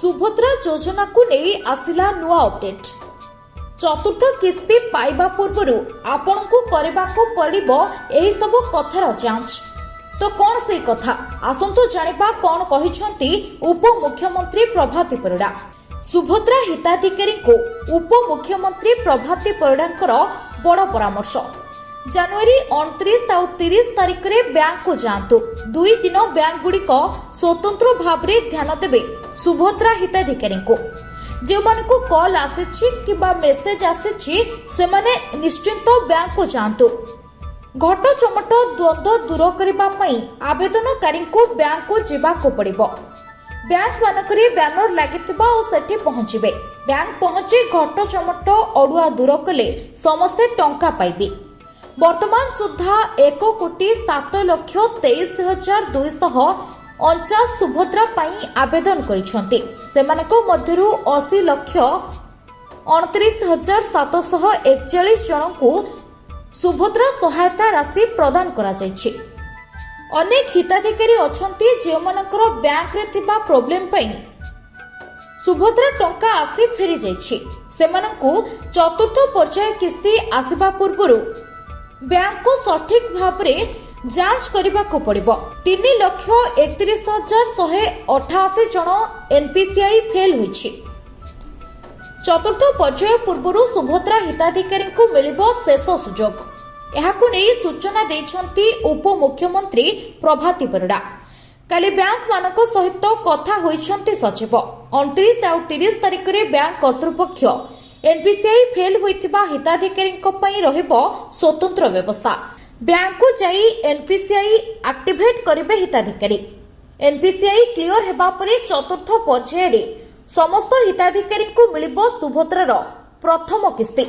ସୁଭଦ୍ରା ଯୋଜନାକୁ ନେଇ ଆସିଲା ନୂଆ ଅପଡେଟ୍। ଚତୁର୍ଥ କିସ୍ତି ପାଇବା ପୂର୍ବରୁ ଆପଣଙ୍କୁ କରିବାକୁ ପଡ଼ିବ ଏହିସବୁ କଥାର ଯାଞ୍ଚ। ତ କ'ଣ ସେଇ କଥା, ଆସନ୍ତୁ ଜାଣିବା କ'ଣ କହିଛନ୍ତି ଉପମୁଖ୍ୟମନ୍ତ୍ରୀ ପ୍ରଭାତୀ ପରିଡ଼ା। ସୁଭଦ୍ରା ହିତାଧିକାରୀଙ୍କୁ ଉପମୁଖ୍ୟମନ୍ତ୍ରୀ ପ୍ରଭାତୀ ପରିଡ଼ାଙ୍କର ବଡ଼ ପରାମର୍ଶ। ଜାନୁଆରୀ 29 ଆଉ 30 ତାରିଖରେ ବ୍ୟାଙ୍କକୁ ଯାଆନ୍ତୁ। 2 ଦିନ ବ୍ୟାଙ୍କଗୁଡ଼ିକ ସ୍ୱତନ୍ତ୍ର ଭାବରେ ଧ୍ୟାନ ଦେବେ ସୁଭଦ୍ରା ହିତାଧିକାରୀଙ୍କୁ। ଯେଉଁମାନଙ୍କୁ କଲ୍ ଆସିଛି କିମ୍ବା ମେସେଜ ଆସିଛି, ସେମାନେ ନିଶ୍ଚିନ୍ତ ବ୍ୟାଙ୍କକୁ ଯାଆନ୍ତୁ। ଘଟ ଚମଟ ଦ୍ୱନ୍ଦ୍ୱ ଦୂର କରିବା ପାଇଁ ଆବେଦନକାରୀଙ୍କୁ ବ୍ୟାଙ୍କକୁ ଯିବାକୁ ପଡ଼ିବ। ବ୍ୟାଙ୍କମାନଙ୍କରେ ବ୍ୟାନର ଲାଗିଥିବ ଆଉ ସେଠି ପହଞ୍ଚିବେ। ବ୍ୟାଙ୍କ ପହଞ୍ଚି ଘଟ ଚମଟ ଅଡୁଆ ଦୂର କଲେ ସମସ୍ତେ ଟଙ୍କା ପାଇବେ। ବର୍ତ୍ତମାନ ସୁଦ୍ଧା 1,07,23,249 ସୁଭଦ୍ରା ପାଇଁ ଆବେଦନ କରିଛନ୍ତି। ସେମାନଙ୍କ ମଧ୍ୟରୁ 80,29,741 ଜଣଙ୍କୁ ସୁଭଦ୍ରା ସହାୟତା ରାଶି ପ୍ରଦାନ କରାଯାଇଛି। ଅନେକ ହିତାଧିକାରୀ ଅଛନ୍ତି, ଯେଉଁମାନଙ୍କର ବ୍ୟାଙ୍କରେ ଥିବା ପ୍ରୋବ୍ଲେମ ପାଇଁ ସୁଭଦ୍ରା ଟଙ୍କା ଆସି ଫେରିଯାଇଛି। ସେମାନଙ୍କୁ ଚତୁର୍ଥ ପର୍ଯ୍ୟାୟ କିସ୍ତି ଆସିବା ପୂର୍ବରୁ ବ୍ୟାଙ୍କକୁ ସଠିକ ଭାବରେ ଯାଞ୍ଚ କରିବାକୁ ପଡ଼ିବ। 3,31,188 ଜଣ ଏନ୍ପିସିଆଇ ଫେଲ୍ ହୋଇଛି। ଚତୁର୍ଥ ପର୍ଯ୍ୟାୟ ପୂର୍ବରୁ ସୁଭଦ୍ରା ହିତାଧିକାରୀଙ୍କୁ ମିଳିବ ଶେଷ ସୁଯୋଗ। ଏହାକୁ ନେଇ ସୂଚନା ଦେଇଛନ୍ତି ଉପମୁଖ୍ୟମନ୍ତ୍ରୀ ପ୍ରଭାତୀ ପରିଡ଼ା। କାଲି ବ୍ୟାଙ୍କମାନଙ୍କ ସହିତ କଥା ହୋଇଛନ୍ତି ସଚିବ। 29 ଆଉ 30 ତାରିଖରେ ବ୍ୟାଙ୍କ କର୍ତ୍ତୃପକ୍ଷ ଏନ୍ପିସିଆଇ ଫେଲ୍ ହୋଇଥିବା ହିତାଧିକାରୀଙ୍କ ପାଇଁ ରହିବ ସ୍ୱତନ୍ତ୍ର ବ୍ୟବସ୍ଥା। ବ୍ୟାଙ୍କକୁ ଯାଇ ଏନ୍ପିସିଆଇ ଆକ୍ଟିଭେଟ୍ କରିବେ ହିତାଧିକାରୀ। ଏନ୍ପିସିଆଇ କ୍ଲିୟର ହେବା ପରେ ଚତୁର୍ଥ ପର୍ଯ୍ୟାୟରେ ସମସ୍ତ ହିତାଧିକାରୀଙ୍କୁ ମିଳିବ ସୁଭଦ୍ରାର ପ୍ରଥମ କିସ୍ତି।